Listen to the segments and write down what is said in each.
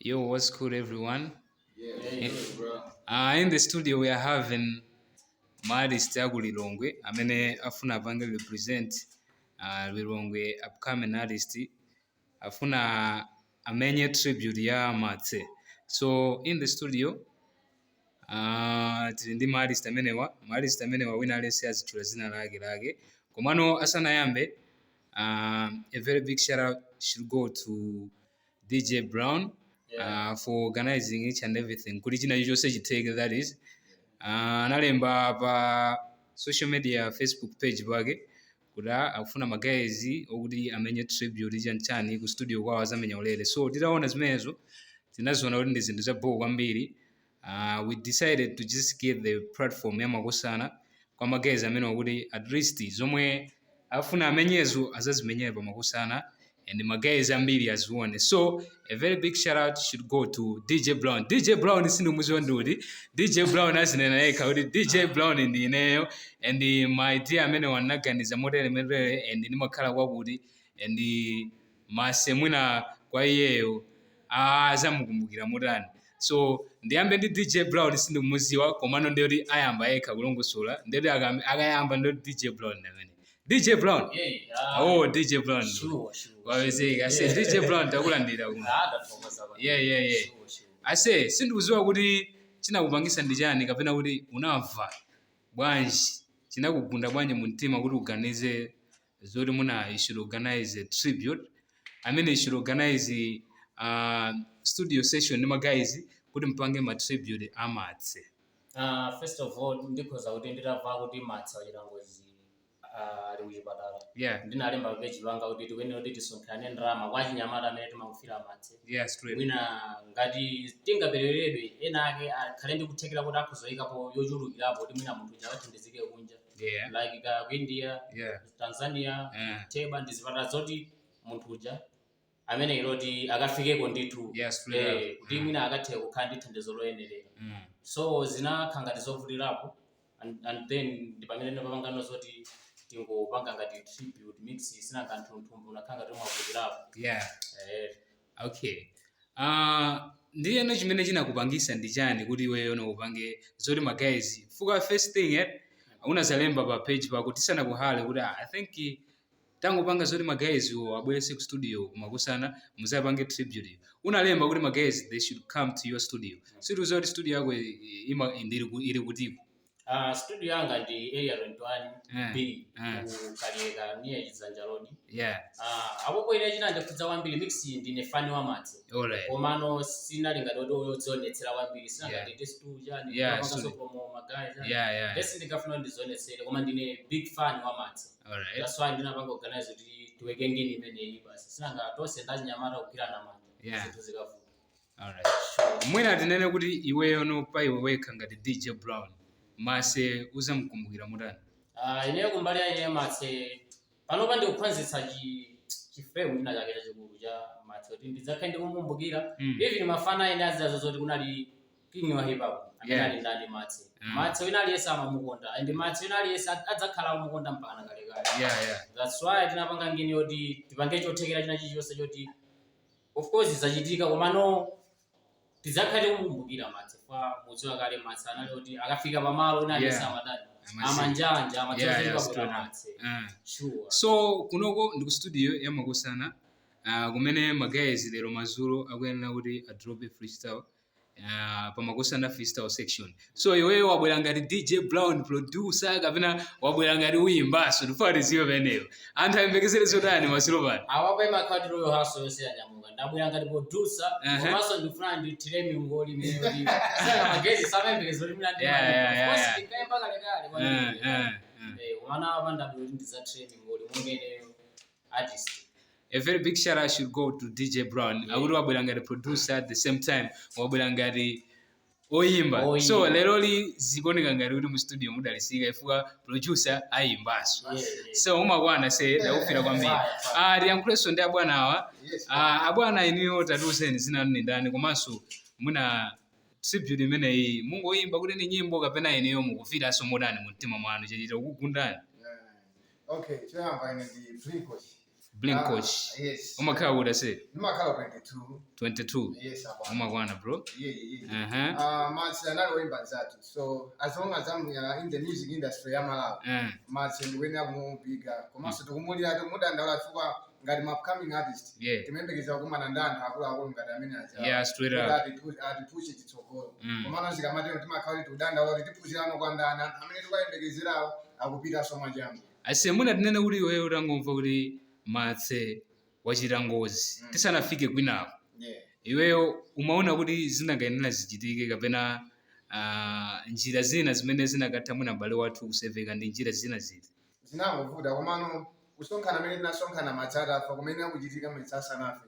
Yo, what's good, everyone? Yeah, good, bro. In the studio, we are having ma artist aku Lilongwe amene afuna apange represent Lilongwe upcoming artist, afuna amenye tribute ya Martse. So in the studio tili ndi ma artist amenewa. Ma artist amenewa, wina aliyense azitchula dzina lake lake. Komano asanayambe, a very big shout out should go to DJ Brown for organizing each and everything kuti china chilichonse chitheke. That is, analemba pa social media, Facebook page pake, kuti akufuna ma guys okuti amenye tribute chanchani ku studio kwawo, azamenya ulere. So titaona zimenezo, tinaziona kuti ndi zinthu zabhoko kwambiri. We decided to just get the platform ya Makosana kwa ma guys amene wakuti at least zomwe afuna amenyezo azazimenyere pa Makosana and ma guys ambiri azione. So a very big shout out should go to DJ Brown. DJ Brown sindumuziwa ndikuti DJ Brown azinena yekha kuti DJ Brown ndi ineyo and my idea amene wanaganiza motere motere and ndimakhala kwakuti and Martse mwina kwa iyeyo azamukumbukira motani. So ndiyambe ndi DJ Brown. Sindikumuziwa, komano ndiyoti ayamba yekha kulongosola. Ndiyoti akayamba, ndiyoti DJ Brown ndi amene DJ Brown. Yeah. Oh, DJ Brown. Sure. Wawezeka ase. DJ Brown, takulandira kuno. Ah, ndathokoza kwambiri. Yeah. Sure. Ase, sindikuziwa kuti chinakupangisa ndi chani kapena kuti unamva bwanji, chinakugunda bwanji mu mtima kuti uganize zoti muna you should organize a tribute, I mean, you should organize studio session ndi ma guys kuti mpange ma tribute a Martse. First of all, ndikhoza kuti nditamva kuti Martse wachita ngozi, ali kuchipatala, ndinalemba page panga kuti tikuyenera kuti tisonkhane ndalama kwa chinyamata amene timamufira Martse. Mwina ngati tingapereredwe, ena ake akhale ndi kuthekera kuti akhozoyikapo yochulukirapo kuti mwina munthu uja akathandizike kunja, like ka ku India, Tanzania, Theba, ndi zipatala zoti munthu uja amene iloti akafikeko ndithu, kuti mwina akathe kukhala ndi thandizo loyenerera. So zinakhala ngati zovutirapo and then ndi pamene ndinapangano zoti tingopanga ngati tribute mix, sinanga nthunthumbu unakhala ngati umavutirapo. Okay, ndiyeno chimene chinakupangisa ndi chani kuti iweyo upange zoti ma guys fuka? First thing, unazalemba pa page pako tisanakuhale kuti I think tangopanga zoti ma guys wo abwerese ku studio kumakusana muzapange tribute. Unalemba kuti ma guys, they should come to your studio. Situziwa kuti studio yako ili kutiko. Studio yanga ndi Area 21 B, ku Kaliyeka near Chidzanja Road. Apopo ine chinandikhudza kwambiri mix, ndine fan wa Martse, komano sinali ngati oti yodzionetsera kwambiri, sinangati ndi chani, studio. Promo ma guys chani. Ndesi ndingafuna kuti ndizionetsere, koma ndine big fan wa Martse. That's why ndinapanga organize kuti tiweke ngini imeneyi basi, sinanga tonse ndachinyamata kugwirana manja, zinthu zikavuta. Alright. Mwina tinene kuti iweyo no, pa iwe wekha ngati DJ Brown, Martse uzamkumbukira mutani? Ah, ineyo kumbali ya ineyo Martse, panopa ndikuphunzitsa chi frame china chake chachikulu cha Martse kuti ndidzakhale ndikumukumbukira. Even mafana ene azizazo zoti kunali king wa hip hop amene ali ndani? Martse. Martse wina aliyense amamukonda and Martse wina aliyense adzakhala amukonda mpaka kalekale. That's why tinapanga ngini yoti tipange chothekera china chilichonse choti, of course, zachitika, komano tidzakhale tikumukumbukira Martse. Fa mudziwa kale Martse anali kuti akafika pamalo wina aliyense amadani, amanjanja, amadziwa zoti pabwera Martse. Sure. So kunoko ndi ku studio ya Makosana, kumene ma guys lero madzulo akuyenera kuti adrope freestyle pa Makosana freestyle section. So iweyo wabwera ngati DJ Brown producer kapena wabwera ngati uyimbaso? Ndifuna tiziwe peneyo, anthu ayembekezere zotani madzulo pano? Awapo imakhala kuti Royal Hustle yonse yanyamuka. Ndabwera ngati producer, komanso ndikufuna ndithire mingoli imene kuti saka magezi samayembekeza kuti mina of course ndikayimba kalekale kwambiri. Komano apa ndabwera kuti ndidzathire mingoli monga ineyo artist. A very big shout out should go to DJ Brown. Akuti wabwera ngati producer, at the same time wabwera ngati oyimba. Oyimba. So leroli zikuoneka ngati kuti mu studio mudalisika ifika producer ayimbaso. So umakwana se, ndakufira kwambiri. Fire, fire. Ah, tiyankhulenso ndi abwana awa. Yes. Ah, abwana, inuyo tatiuzeni zina lanu ndi ndani, komanso muna tribute imeneyi mungoyimba kuti ni nyimbo kapena inuyo mukufiranso motani mu mtima mwanu, chachita kukugundani? Yeah. Okay, choyamba ine ndi Prinkosh. Blink Ah, coach. Yes. Umakhala kuti ase? Ndimakhala 22. 22. Yes, apa. Umakwana bro. Yeah. Matse anali woimba nzathu. So as long as I'm in the music industry ya Malawi, Matse ndikuyenera kumupiga. Komanso tikumulira timudandaula chifukwa ngati ma upcoming artist timayembekeza kukumana ndi anthu akuluakulu ngati amene aja. Yeah, straight up. Kuti atipushe chitsogolo. Komano zikamatero timakhala kuti tikudandaula kuti tiphunzirano kwa ndani, anthu amene tikayembekezerawo akupitanso mwachangu. Ase, mwina tinene kuti iweyo utangomva kuti Matse wachita ngozi, tisanafike kwinako, iweyo umaona kuti zinakayenera zichitike kapena njira zina zimene zinakatha mwina m'bale wathu kuseveka ndi njira zina ziti? Zinangovuta, komano kusonkhana amene tinasonkhana Matse atafa kumene akuchitika Matse asanafe,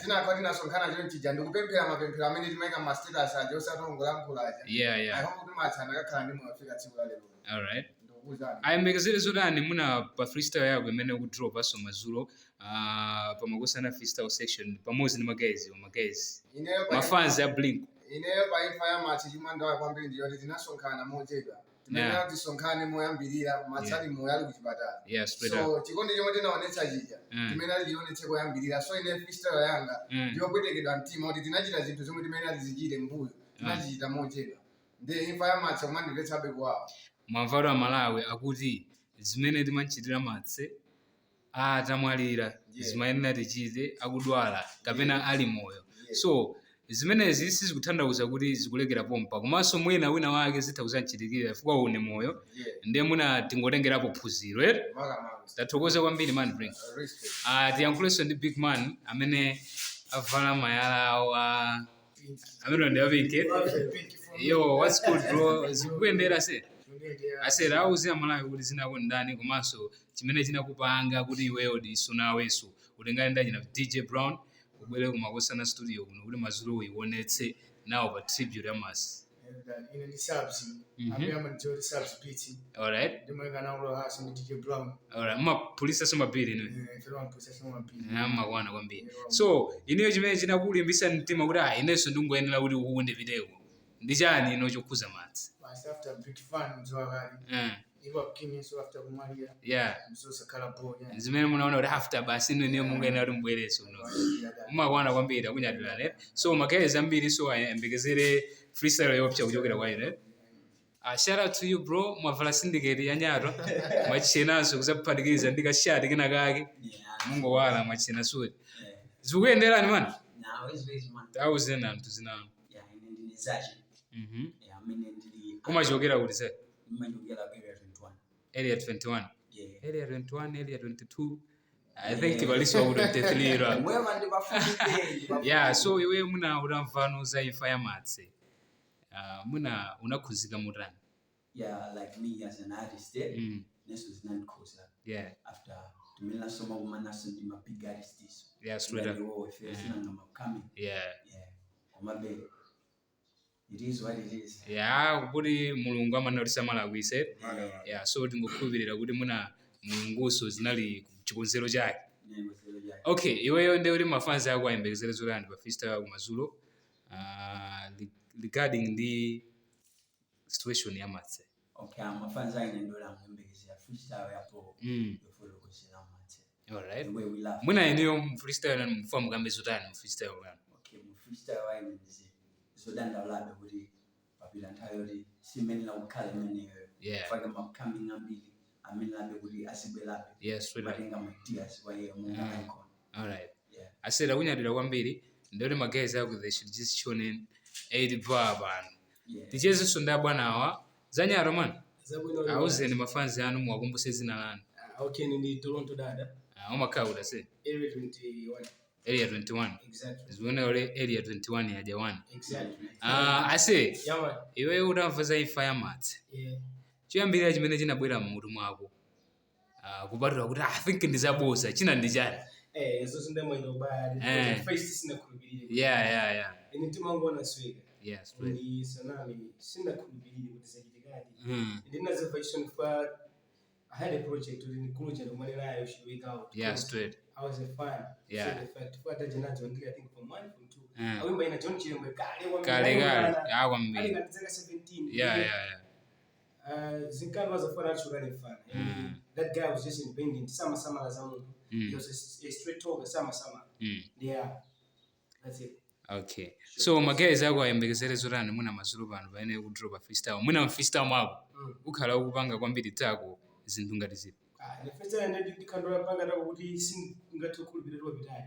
tinakhala tinasonkhana chonchija ndikupemphera mapemphero amene timayika ma status aja osatongolankhula aja. I hope kuti Matse anakakhala ndi moyo afika tsiku la lero. Alright. Ndikukuwuzani. Ayembekezere zotani muna pa freestyle yako imene ukudropaso madzulo pamakosana freestyle section pamodzi ndi magazi magazi Ineyo mafans a Blink? Ineyo pa imfa ya Matse chimandawa kwambiri ndiyoti tinasonkhana mochedwa. Timayenera tisonkhane moyambirira Matse ali moyo ali kuchipatala. Yeah, straight up. So chikondi chomwe tinaonetsa chija timene tichionetse koyambirira. So ine freestyle yanga ndiyopwetekedwa mtima kuti tinachita zinthu zomwe timene tizichite mbuyo tinachichita mochedwa. Ndiye imfa ya Matse kumandimvetsabe kuwawa. Mwamvalo a Malawi akuti zimene timachitira Matse atamwalira zimayenera tichite akudwala kapena ali moyo. So zimenezi sizikutanthauza kuti zikulekera pompa, komanso mwina wina wake zitha kuzamchitikira chifukwa une moyo. Ndiye mwina tingotengerapo phunziro ere. Makamaka. Tathokoza kwambiri man Blink. Respect. Tiyankhulenso ndi big man amene avala mayala awo a amene ndi a pink. Yo, what's good bro? Zikuyendera se? Asera, auze Amalawi kuti zinako ndani komanso chimene chinakupanga kuti iweyo diso nawenso utengane ndi achina DJ Brown ubwere kumakosana studio kuno kuti madzulo uionetse nawo pa tribute ya Matse. Ine ndi Subs. Amene amandidziwa kuti Subs Beat. Ndimayika nawo hasi ndi DJ Brown. Alright, mumaphulitsanso ma beat inu? Fero amphulitsa ma beat. Amakwana kwambiri. So ineyo chimene chinakulimbisa mtima kuti ah, inenso ndingoyenera kuti uku ndipiteko ndi chani ino chokhuza Matse? Basi after big fan mdziwa kale. Iwo king so after kumwalira. Mzosakhala ball. Yeah. Zimene munaona kuti after basi ino niyo mungayenera kuti mubwereso kuno. Umakwana kwambiri, akunyadira. So magazi ambiri, so ayembekezere freestyle yopsa kuchokera kwa ine. Shout out to you bro, mwavala syndicate ya nyato mwachenanso kuzaphatikiza ndi kashati kena kake mungowala mwachena suti. Zikuyenderani man? Nawe izwezi man. Tauzeni anthu zinanu. Yeah, ine ndine Zachi. Yeah, amene ndili Kumachokera kuti se? Ndimachokera area 21. Area 21? Yeah. Area 21, area 22, I think tipaliso ku 23 ra. Mwema ndipafupi. Yeah, so iwe muna utamvano za imfa ya Matse, muna unakhuzika mutani? Yeah, like me as an artist, eh? Neso zinandikhuza. After timene nasoma kumanaso ndi ma big artists. Yeah, straight up. Ngati ife sinanga upcoming. Yeah. Komabe it is what it is. Yeah, kuti Mulungu amanena kuti samalakwise. Yeah, so tingokhulupirira kuti muna Mulunguso zinali chikonzero chake. Nengo chake. Okay, iweyo ndi kuti mafans ako ayembekezere zotani pa freestyle yako madzulo regarding ndi situation ya Matse? Okay, amafans aine ndo lamuyembekezera freestyle yapo yofotokozera Matse. Alright. The way we love. Mwina ineyo mu freestyle nanu mufa mukambe zotani mu freestyle yanu? Okay, mu freestyle waine ndizi zodandaulabe kuti papita nthawi yoti simenera kukhala imeneyo. Fake ma upcoming ambiri amene labe kuti azibwerabe. Yeah, straight up. Matenga ma ideas kwa iye monga icon. Alright. Yeah. Asera, kunyadira kwambiri. Ndoti magazi ako they should just tune in 8 bar pano. Tichezenso ndi abwanawa zanyaro man. Zabwino. Auzeni mafanzi anu, muwakumbuse zina lanu. Ah, okay, ndi Toronto Dada. Umakhala kuti ase? Area 21. Area 21? Exactly. Zikuona ule area 21 yaja 1. Exactly. Ase, Yeah man. iwe utamva za imfa ya Matse, choyambirira chimene chinabwera mmutu mwako, kupatula kuti I think ndizaboza, china ndi chani? Eh, zozo ndamwenda ubaya. First sinakhulupirira. Ine mtima wangu unasweka. Straight. Ndi sanami sinakhulupirire kuti zachitikadi. Ndinazimva chisoni fa I had a project kuti ndikuluja ndikumane nayo should work out. Yeah, straight. I was a fan. So the fact for Tajanazo I think from 1 from 2. Awimba ina John Chilembwe kale kwambiri. Kale kale. Ali Kwambiri. ngati zaka 17. Yeah. Zinkani wazafana achulane mfana. That guy was just independent. Sama sama za munthu. He was a straight talker, sama sama. Yeah, that's it. Okay, so ma guys ako ayembekezere zotani mwina madzulo pano pamene kudropa freestyle, mwina mfreestyle mwako ukhala ukupanga kwambiri tako zinthu ngati zipi? Ah, ne freestyle ndi ndikhandola panga tako kuti singathe kukhulupirira wapitali.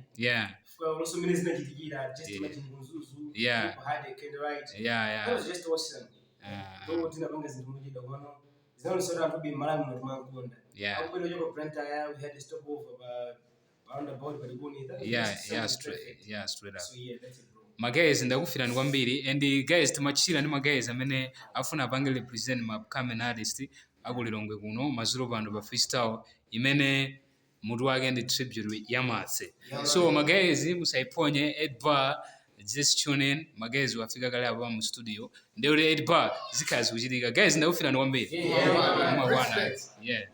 Fika also mene zinachitikira, just imagine Mzuzu, people had a candlelight. That was just awesome. Though tinapanga zinthu mochedwa komano zinaonesa anthu be Malawi muno timankonda. Akubwera kuchoka Blantyre, we had a stopover pa roundabout pa Likuni. That was just something perfect. Yeah, straight up. So yeah, that's it, bro. Ma guys, ndakufirani kwambiri. And guys, timachira ndi ma guys amene afuna apange represent ma upcoming artist akulilongwe kuno madzulo pano pa freestyle imene mutu wake ndi tribute ya Martse. So ma guys, musaiponye 8 bar, just tune in. Ma guys wafika kale apa mu studio, ndeuti 8 bar zikhala zikuchitika. Guys, ndakufirani kwambiri. Yeah. Mmakwana. Yeah.